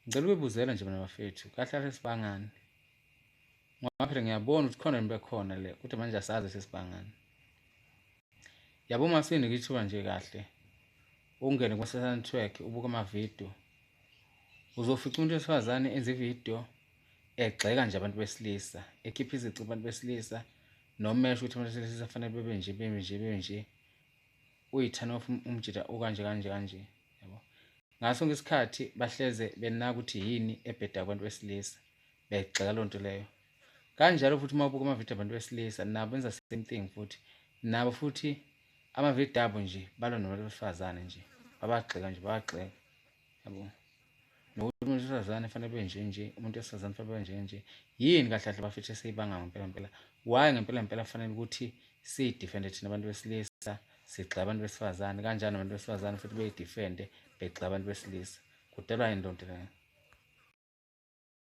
Ngicela ukuyibuzela nje mina bafethu, kahle kahle sibangani? Ngoba phela ngiyabona ukuthi khona into ekhona le, kodwa manje asazi sesibangani. Yabo uma sinika ithuba nje kahle, ungene kuma-social network ubuke amavidiyo, uzofica umuntu wesifazane enza ividiyo egxeka nje abantu besilisa, ekhipha izici kubantu besilisa, noma esho ukuthi abantu besilisa kufanele bebe nje, bebe nje, bebe nje. Uyi-turn off umjita ukanje kanje kanje, yabo. Ngaso sonke isikhathi bahleze benaka ukuthi yini ebheda kubantu besilisa, begxeka loo nto leyo. Kanjalo futhi uma ubuka amavidiyo abantu besilisa nabo benza same thing futhi, nabo futhi amavidiyo abo nje balwa nabantu besifazane nje, babagxeka nje, babagxeka, yabo. Nokuthi umuntu wesifazane kufanele abe nje nje, umuntu wesifazane kufanele abe nje nje. Yini kahle kahle bafethu esiyibanga ngempela ngempela? Why ngempela ngempela kufanele ukuthi siyidefende thina abantu besilisa, sigxeke abantu besifazane, kanjani abantu besifazane futhi beyidefende begxeka abantu besilisa? Kudalwa yini loo nto leyo?